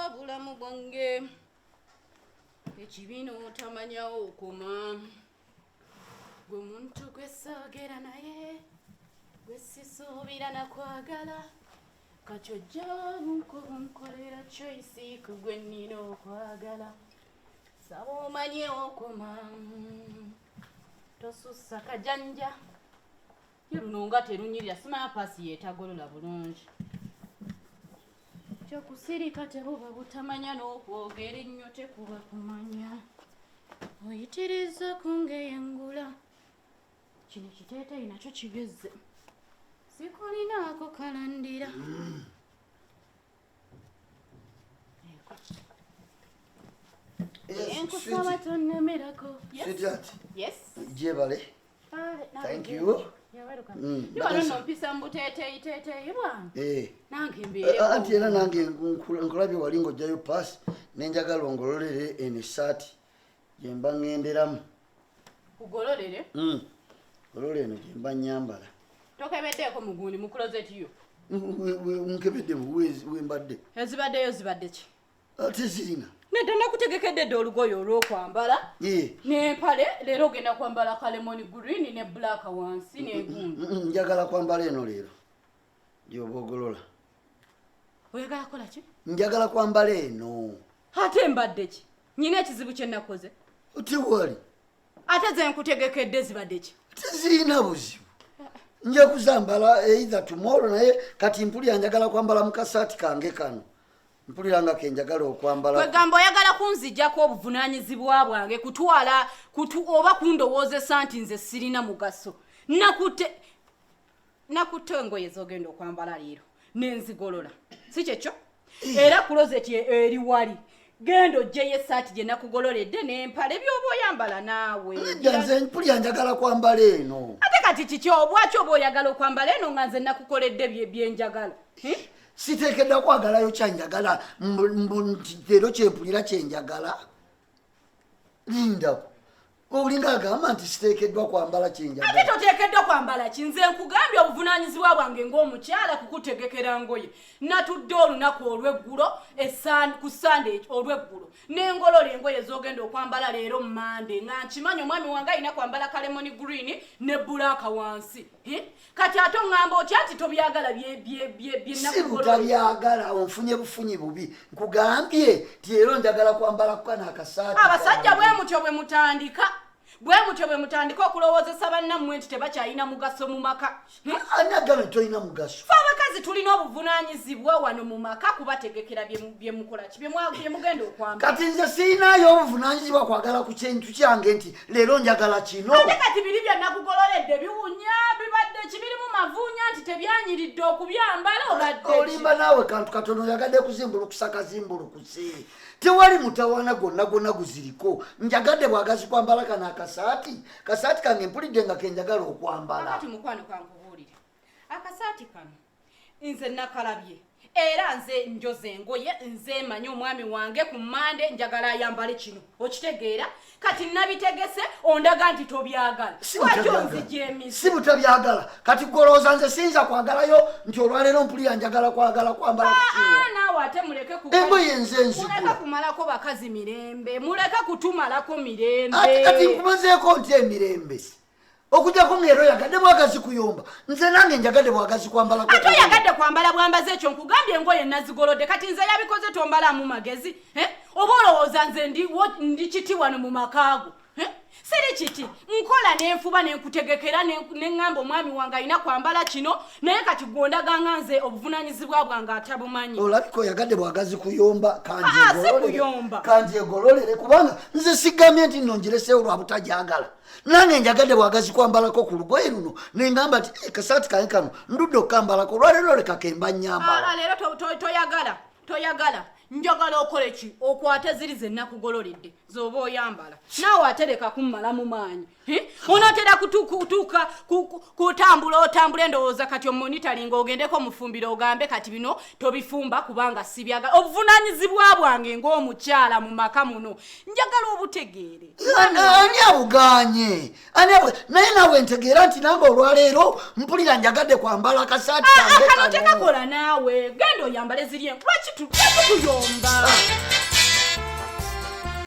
Obulamu bwange ekibiina otamanyawo okoma gwe muntu gwe soogera naye gwe sisuubira nakwagala, kati ojja bunkolera choice ku gwe nnina okwagala. Saba omanye okoma, tosussa kajanja. Ye luno nga terunyirira, simanya paasi yeetagolola bulungi. Kyokusirika tebuba butamanya, n'okwogera ennyo tekuba kumanya. Oyitiriza kungeyengula, kino kiteeteeyi nakyo kigezze, sikulinaako kalandira. Yes, Enkusaba sweetie. tonnemerako. Sweetheart, Yes. gyebale. Thank you. Wano nno mpisa mu buteeteeyiteeteeyi bwange. Nange Anti era mbeereko. Nange nkulabye wali ng'ojjayo paasi, nenjagala ongololere eno essaati gyemba ŋŋenderamu. Kugololere? Golola eno gyemba nnyambala. Tokebeddeeko mugundi mu closet yo? Nkebedde wembadde. Ezibaddeyo zibadde ki? Ate zirina. Nedda, nakutegekedde dda olugoye olw'okwambala n'empale. Leero ogenda kwambala ka lemon green ne black wansi n'egundi. Njagala kwambala eno leero gyoba ogolola. Oyagala kola ki? Njagala kwambala eno. Ate mbadde ki? Nyina ekizibu kye nakoze? Tewali. Ate ze nkutegekedde zibadde ki? Tezirina buzibu, nja kuzambala either tomorrow, naye kati mpulira njagala kwambala mu kasaati kange kano, mpulira nga kenjagala okwambala. Kwegamba oyagala kunzijjako obuvunaanyizibwa bwange, kutwala kutu oba kundowoozesa nti nze sirina mugaso. Nakutte engoye z'ogenda okwambala leero nenzigolola, si kyekyo? Era closet eri wali, genda ojjeyo essaati gye nakugololedde n'empale by'oba oyambala naawe. Nedda, nze mpulira njagala kwambala eno. Ate kati kiki? Obwaki oba oyagala okwambala eno nga nze nakukoledde byenjagala? Hmm? Siteekeddwa kwagalayo kyanjagala mbu nti leero kyempulira kyenjagala. Lindako, olinga agamba nti siteekeddwa kwambala Ate kyenjagala. Toteekeddwa kwambala ki? Nze nkugambye obuvunaanyizibwa bwange ng'omukyala kukutegekera ngoye. Natudde olunaku olw'eggulo, ku Sande olw'eggulo, nengolola engoye z'ogenda okwambala leero Mande, nga nkimanyi omwami wange alina kwambala ka lemon green ne black wansi. Eh? Kati ate oŋŋamba otya nti tobyagala bye Si nakugolola? Butabyagala, onfunye bufunyi bubi. Nkugambye nti leero njagala kwambala kukano akasaati Abasajja kange. bwe mutyo bwe mutandika, bwe mutyo bwe mutandika okulowoozesa bannammwe nti tebakyalina mugaso mu maka. Hmm? Ani agambye nti tolina mugaso? Fe abakazi tulina obuvunaanyizibwa wano mu maka kubategekera bye mukola ki, bye mugenda okwambala. Kati nze sirinaayo obuvunanyizibwa kwagala ku kintu kyange nti leero njagala kino? Ate kati biri bye nakugololedde biwunya, bibadde kibirimu mavuunya nti tebyanyiridde okubyambala, obadde ki? Olimba naawe, kantu katono oyagadde kuzimbulukusa kazimbulukuse. Tewali mutawaana gwonna gwonna guziriko. Njagadde bwagazi kwambala kano akasaati, kasaati kange mpulidde nga kenjagala okwambala. Kakati mukwano, kankubuulire, akasaati kano nze nakalabye era nze njoza engoye, nze manyi omwami wange ku Mande njagala ayambale kino, okitegeera? Kati nabitegese, ondaga nti tobyagala. Si Lwaki butabyagala. onzija emize? Si butabyagala. Kati golowooza nze siyinza kwagalayo nti olwaleero mpulira njagala kwagala kwambala ku kino? Ah, naawe ate muleke Engoye nze muleke nzigula. kumalako bakazi mirembe, muleke kutumalako mirembe. Ate kati nkumazeeko nti emirembe, okujjako ngaera oyagadde bwagazi kuyomba, nze nange njagadde bwagazi kwambalako. Ate oyagadde kwambala bwambazi ekyo? Nkugambye engoye nazigolodde. Kati nze yabikoze tombalamu magezi, eh? Oba olowooza nze ndi kiti wano mu makaago, eh? Siri kiti, nkola nenfuba nenkutegekera neŋŋamba omwami wange alina kwambala kino, naye kati gwondaganga nze obuvunanyizibwa bwange atabumanyi. Olabika oyagadde bwagazi kuyomba. Ah, si kuyomba. Kanjegololere, kubanga nze sigambye nti nno ngireseewo lwa butajagala. Nange njagadde bwagazi kwambalako ku lugoye luno, neŋŋamba nti "Eh, kasaati kange kano ndudde okukambalako olwaleero, leka kemba nyambala." Ah, leero toyagala, toyagala. Njagala okole ki? Okwate ziri ze nakugololedde zoba oyambala. Naawe atereka kummala mu maanyi. Eh? Onaatera kutuuka kutambula, otambula endowooza kati omonitoringa, ogendeko mufumbiro ogambe kati bino tobifumba kubanga sibyagala. Obuvunaanyizibwa bwange ng'omukyala mu maka muno njagala obutegeere. Ani abuganye? Naye naawe ntegeera nti nange olwaleero mpulira njagadde kwambala akasaati kange Kano kano. Tekakola naawe, genda oyambale ziri lwaki tuyomba?